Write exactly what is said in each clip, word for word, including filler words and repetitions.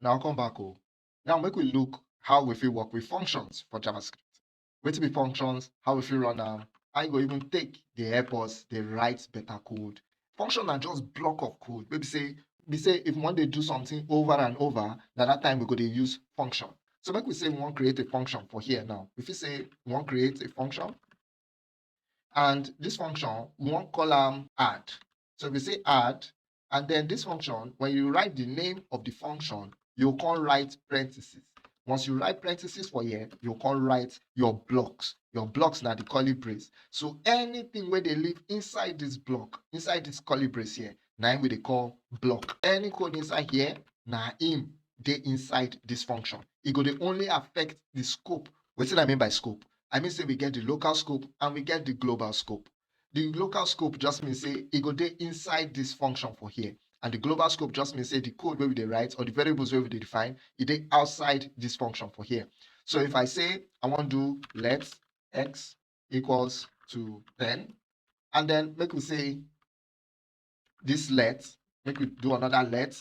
Now come back o. Now make we look how we fit work with functions for JavaScript. Wetin be functions, how we fit run am, how e go even take dey help us dey write better code. Function na just block of code wey be say be say if we wan dey do something over and over, na that time we go dey use function. So make we say we wan create a function for here now. We fit say we wan create a function, and this function we wan call am add. So we say add, and then this function, when you write the name of the function, you come write parentheses. Once you write parentheses for here, you come write your blocks. Your blocks na the curly brace. So anything wey dey live inside this block, inside this curly brace here, na im we dey call block. Any code inside here, na im dey inside this function. E go dey only affect the scope. Wetin I mean by scope? I mean say we get the local scope and we get the global scope. The local scope just mean say e go dey inside this function for here. And the global scope just mean say the code wey we dey write or the variables wey we dey define, e dey outside this function for here. So if I say I wan do let x equals to ten, and then make we say this let, make we do another let,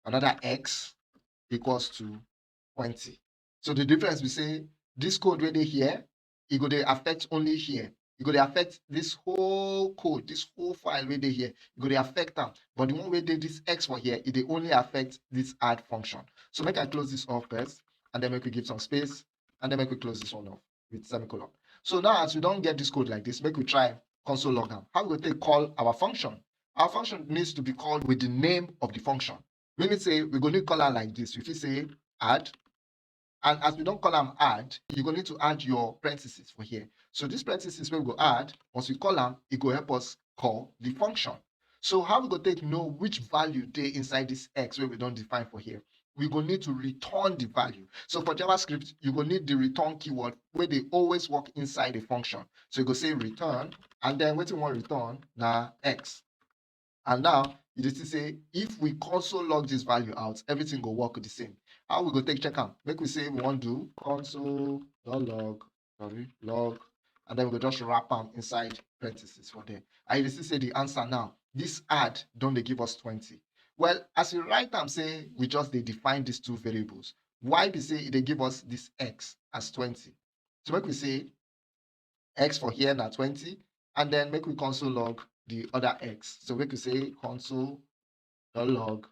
another x equals to twenty. So the difference be say this code wey dey here, e go dey affect only here. E go dey affect this whole code, this whole file wey dey here. E go dey affect am. But the one wey dey this x for here, e dey only affect this add function. So make I close this off first, and then make we give some space, and then make we close this one off with semicolon. So now as we don get this code like this, make we try console log am. How we go take call our function? Our function needs to be called with the name of the function. Meaning say we go need call am like this. We fit say add, and as we don call am add, you go need to add your parentheses for here. So this parentheses wey we go add, once we call am, e go help us call the function. So how we go take know which value dey inside this x wey we don define for here? We go need to return the value. So for JavaScript, you go need the return keyword wey dey always work inside a function. So you go say return, and then wetin we wan return na x. And now you dey see say if we console log this value out, everything go work the same. How we go take check am? Make we say we wan do console dot log, sorry, log, and then we go just wrap am inside parentheses for there. And you dey see say the answer now, this add don dey give us twenty. Well, as you write am say we just dey define these two variables, why be say e dey give us this x as twenty? So make we say x for here na twenty, and then make we console log the other x. So make we say console dot log,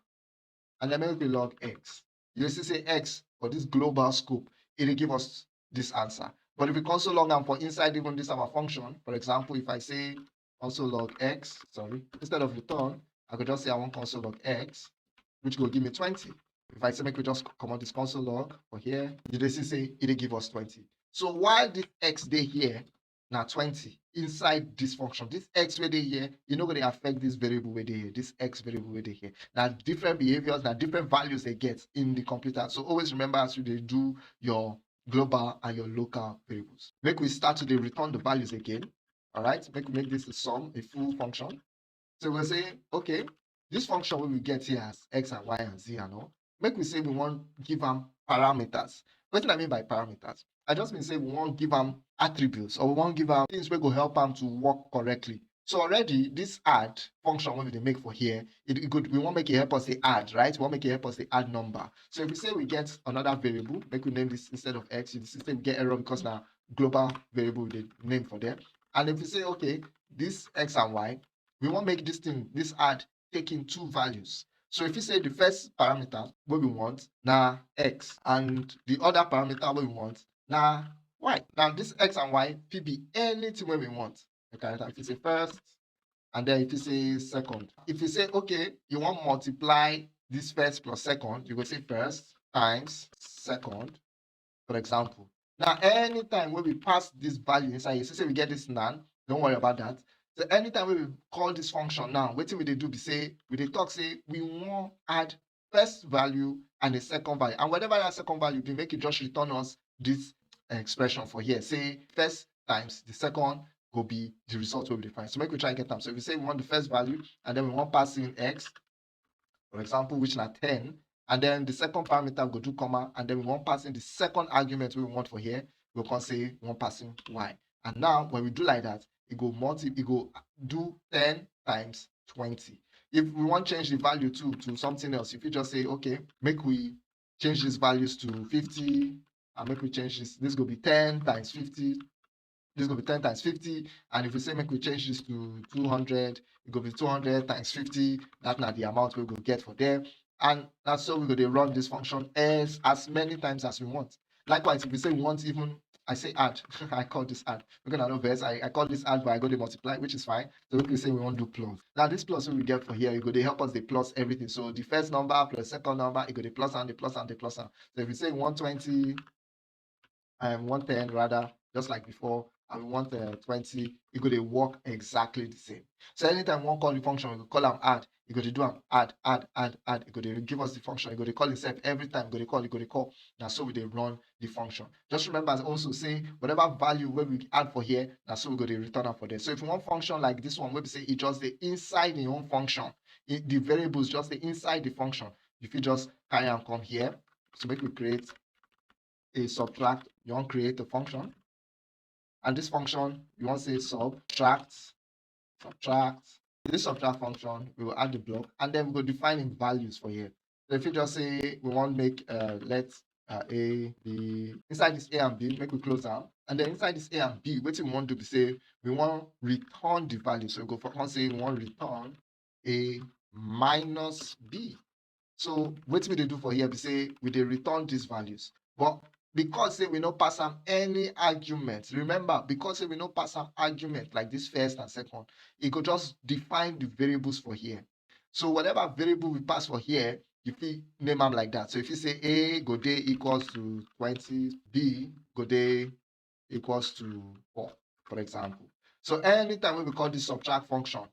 and then make we log x. You see say x for this global scope, e dey give us this answer. But if we console log am for inside even this our function, for example, if I say console log x, sorry, instead of return, I go just say I wan console log x, which go give me twenty. If I say make we just comot this console log for here, you dey see say e dey give us twenty. So while this x dey here, na twenty inside this function. This x wey dey here, e no go dey affect this variable wey dey here, this x variable wey dey here. Na different behaviors, na different values dem get in the computer. So always remember as you dey do your global and your local variables. Make we start to dey return the values again. All right, make we make this a sum, a full function. So we say, okay, this function wey we get here as x and y and z and all, make we say we wan give am parameters. Wetin I mean by parameters? I just mean say we wan give am attributes, or we wan give am things wey go help am to work correctly. So already this add function wey we dey make for here, it, it could, we wan make e help us dey add, right? We wan make e help us dey add number. So if we say we get another variable, make we name this instead of x, you see say we get error because na global variable we dey name for there. And if we say, okay, this x and y, we wan make this thing, this add, take in two values. So if you say the first parameter wey we want na x, and the other parameter wey we want na y. Now this x and y fit be anything wey we want. Okay, if you say first, and then if you say second, if you say, okay, you wan multiply this first plus second, you go say first times second, for example. Now anytime wey we pass this value inside, you see say we get this nan, don't worry about that. So anytime wey we call this function now, wetin we dey do be say we dey talk say we wan add first value and a second value, and whatever that second value be, make e just return us this expression for here. Say first times the second go be the result wey we dey find. So make we try get am. So if we say we want the first value and then we wan pass in x, for example, which na ten, and then the second parameter go do comma, and then we wan pass in the second argument wey we want for here, we go come say we wan pass in y. And now when we do like that, e go multi, e go do ten times twenty. If we wan change the value to, to something else, you fit just say, okay, make we change these values to fifty, and make we change this. This go be ten times fifty. This go be ten times fifty. And if we say make we change this to two hundred, it go be two hundred times fifty. That's not the amount we go get for there. And that's so we go to run this function as, as many times as we want. Likewise, if we say we want even, I say add, I call this add. We're gonna know verse. I, I call this add, but I go to multiply, which is fine. So we can say we want to do plus. Now this plus we get for here, it go to help us the plus everything. So the first number plus second number, it go to plus and the plus and the plus and. So if we say one twenty, um, one ten rather, just like before, and we want uh, twenty, it go to work exactly the same. So anytime one call the function, we call them add, it go to do them add, add, add, add. It go to give us the function. It go to call itself every time. It go to call, it go to call. Now so we they run the function. Just remember also say whatever value where we add for here, that's so we go to return up for there. So if you want function like this one, where we say it just the inside the own function, it, the variables just the inside the function. If you just carry and come here, so make we create a subtract. You want create a function, and this function you want say subtract, subtract. This subtract function, we will add the block, and then we go define in values for here. So if you just say we want make uh, let uh, a b inside this a and b, make we close down, and then inside this a and b, what we want to be say we want return the value. So we go for one say we want return a minus b. So what we they do for here, we say we they return these values, but because say we no pass them any argument. Remember, because say we no pass them argument like this first and second, it go just define the variables for here. So whatever variable we pass for here, you fit name them like that. So if you say a go day equals to twenty, b go day equals to four, for example. So anytime we call this subtract function,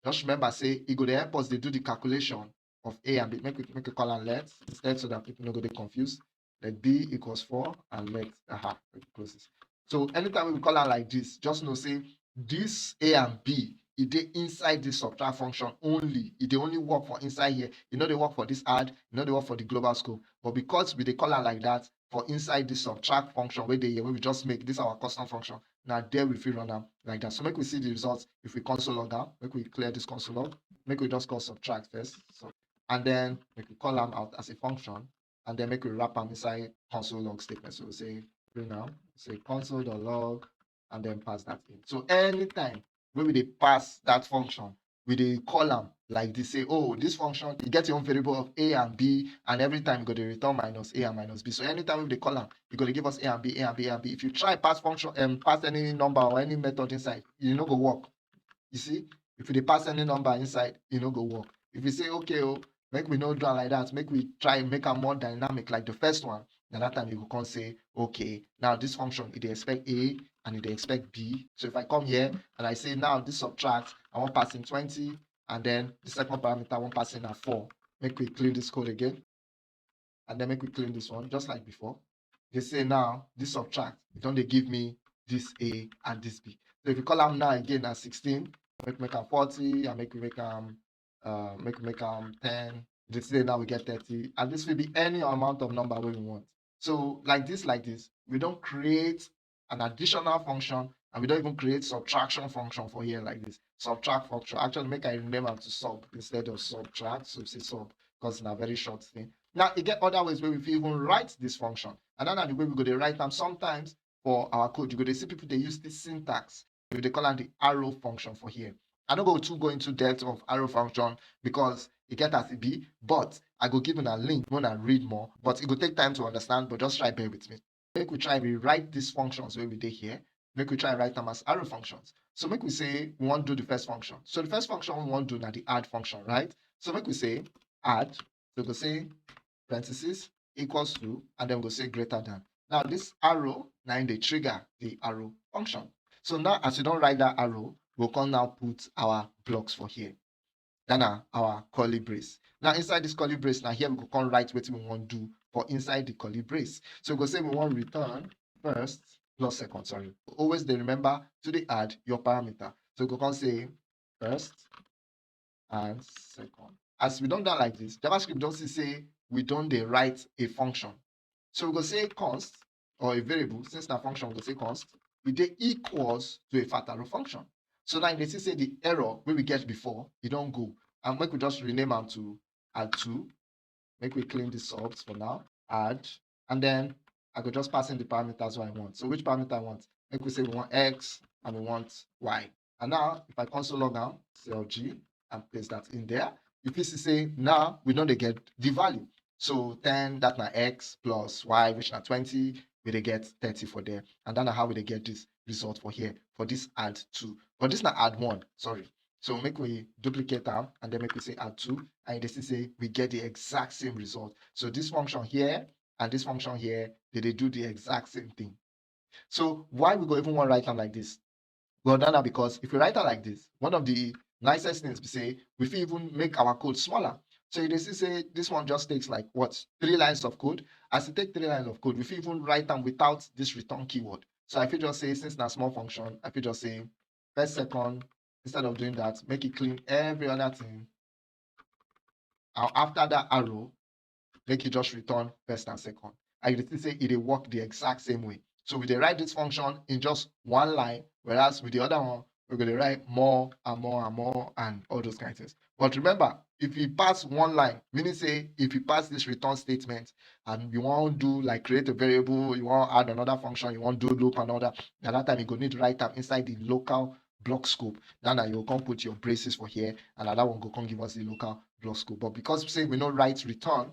just remember say it go to help us to do the calculation of a and b. Make we make a call and let instead so that people no go get confused. Let b equals four and let aha, close this. So anytime we call it like this, just know say this a and b, it they inside the subtract function only. It they only work for inside here. You know they work for this add, you know they work for the global scope. But because we they call it like that for inside the subtract function where they here, where we just make this our custom function. Now there we feel run them like that. So make we see the results if we console log down. Make we clear this console log. Make we just call subtract first. So and then make we call them out as a function, and then make we wrap them inside console log statement. So we say now say console.log and then pass that in. So anytime when we they pass that function, we they call them like this, say, oh, this function, you get your own variable of a and b, and every time you go to return minus a and minus b. So anytime we they call them, you go to give us a and b, a and b, a and b. If you try pass function and um, pass any number or any method inside, you no go work. You see, if you pass any number inside, you no go work. If you say, okay, oh, make we no draw like that, make we try make a more dynamic like the first one. Then that time you can say, okay, now this function, it they expect a and it they expect b. So if I come here and I say now this subtract, I want passing twenty, and then the second parameter I want passing at four. Make we clean this code again, and then make we clean this one just like before. They say now this subtract, it only give me this a and this b. So if you call them now again at sixteen, make make them forty, and make we make them uh, make make them ten. They say now we get thirty, and this will be any amount of number we want. So like this, like this, we don't create an additional function, and we don't even create subtraction function for here like this. Subtract function. Actually, make I remember to sub instead of subtract. So say sub because it's a very short thing. Now, you get other ways where we even write this function. And then the way we go to write them sometimes for our code, you go to see people they use this syntax. They call it the arrow function for here. I don't go to go into depth of arrow function because it get as it be, but I go give you a link when I read more. But it will take time to understand, but just try bear with me. Make we try rewrite these functions where we did here. Make we try write them as arrow functions. So make we say we want to do the first function. So the first function we want to do now the add function, right? So make we say add. So we go say parenthesis equals to, and then we go say greater than. Now this arrow now in the trigger the arrow function. So now as we don't write that arrow, we'll come now put our blocks for here. Then our curly brace. Now inside this curly brace, now here we go come write what we want to do for inside the curly brace. So we go say we want return first plus second, sorry. Always they remember to the add your parameter. So we go come say first and second. As we don't done like this, JavaScript don't see say we don't they write a function. So we go say const or a variable, since the function we go say const, it they equals to a fact arrow function. So now they see say the error where we get before, it don't go. And make we just rename them to add two. Make we clean the subs for now. add, and then I go just pass in the parameters wey I want. So which parameter I want? Make we say we want x and we want y. And now, if I console log am, C L G, and paste that in there, you fit see say now we don dey get the value. So ten, that na x, plus y, which na twenty, we dey get thirty for there. And that na how we dey get this result for here, for this add two. But this na add one, sorry. So make we duplicate am, and then make we say add two, and you dey see say we get the exact same result. So this function here and this function here, they dey do the exact same thing. So why we go even want write am like this? Well, that na because if we write am like this, one of the nicest things be say we fit even make our code smaller. So you dey see say this one just takes, like, what, three lines of code. As e take three lines of code, we fit even write am without this return keyword. So I fit just say, since na small function, I fit just say first, second. Instead of doing that, make e clean every other thing. And after that arrow, make e just return first and second. And you dey see say e dey work the exact same way. So we dey write this function in just one line, whereas with the other one, we go dey write more and more and more and all those kind of things. But remember, if you pass one line, meaning say if you pass this return statement and you wan do, like, create a variable, you wan add another function, you wan do loop and all that, na that time you go need write am inside the local block scope. That na you go come put your braces for here, and na that one go come give us the local block scope. But because say we no write return,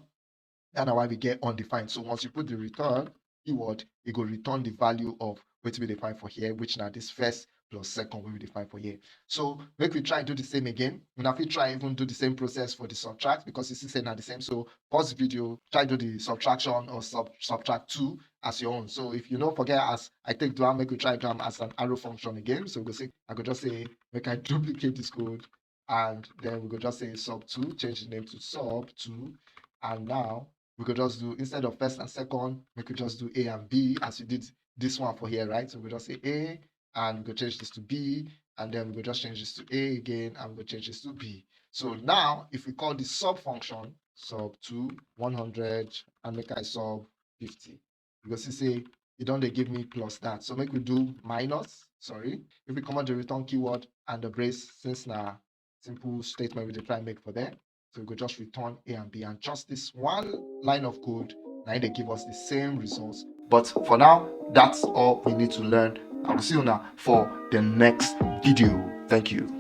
that na why we get undefined. So once you put the return keyword, e go return the value of wetin we dey find for here, which na this first plus second wey we dey find for here. So make we try do the same again. Una fit try even do the same process for the subtract, because you see say na the same. So pause the video, try do the subtraction or sub subtract two as your own. So if you no forget as I take do am, make we try do am as an arrow function again. So we go say, I go just say, make I duplicate this code, and then we go just say sub two, change the name to sub two, and now we go just do, instead of first and second, make we just do A and B as you did this one for here, right? So we just say A, and we go change this to B, and then we go just change this to A again, and we go change this to B. So now, if we call this sub function sub two, one hundred, and make I sub fifty, you go see say e don dey give me plus that. So make we do minus, sorry. If we comot the return keyword and the brace, since na simple statement we dey try make for there, so we go just return A and B, and just this one line of code, na im dey give us the same results. But for now, that's all we need to learn. I will see una for the next video. Thank you.